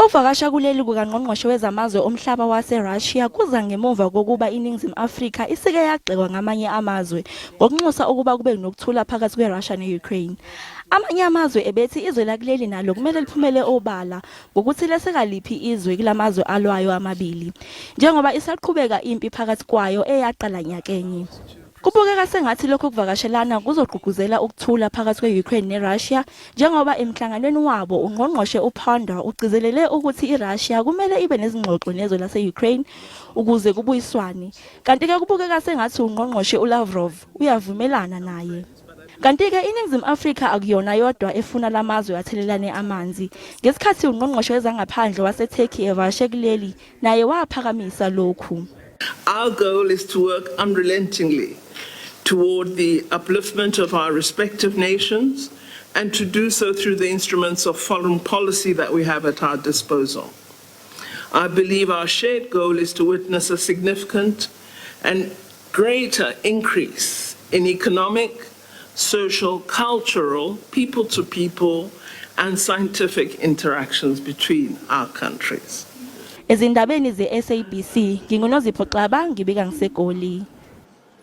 Ukuvakasha kuleli kukaNgqongqoshe wezamazwe omhlaba waseRussia kuza ngemuva kokuba iNingizimu Afrika isike yagxekwa ngamanye amazwe ngokunxusa ukuba kube nokuthula phakathi kweRussia ne-Ukraine. Amanye amazwe ebethi izwe lakuleli nalo kumele liphumele obala ngokuthi leseka liphi izwe kulamazwe alwayo amabili, njengoba isaqhubeka impi phakathi kwayo eyaqala nyakenye. Kubukeka sengathi lokhu kuvakashelana kuzogqugquzela ukuthula phakathi kwe-Ukraine neRussia njengoba emhlanganweni wabo uNgqongqoshe uPandor ugcizelele ukuthi iRussia kumele ibe nezingxoxo nezwe lase-Ukraine ukuze kubuyiswane. Kanti-ke kubukeka sengathi uNgqongqoshe uLavrov uyavumelana naye. Kanti-ke iNingizimu Afrika akuyona yodwa efuna la mazwe athelelane amanzi. Ngesikhathi uNgqongqoshe wezangaphandle waseTurkey evakashe kuleli, naye waphakamisa lokhu. Our goal is to work unrelentingly toward the upliftment of our respective nations and to do so through the instruments of foreign policy that we have at our disposal. I believe our shared goal is to witness a significant and greater increase in economic, social, cultural, people to people, and scientific interactions between our countries. Ezindabeni ze-SABC, nginguNozipho Xaba, ngibika ngiseGoli.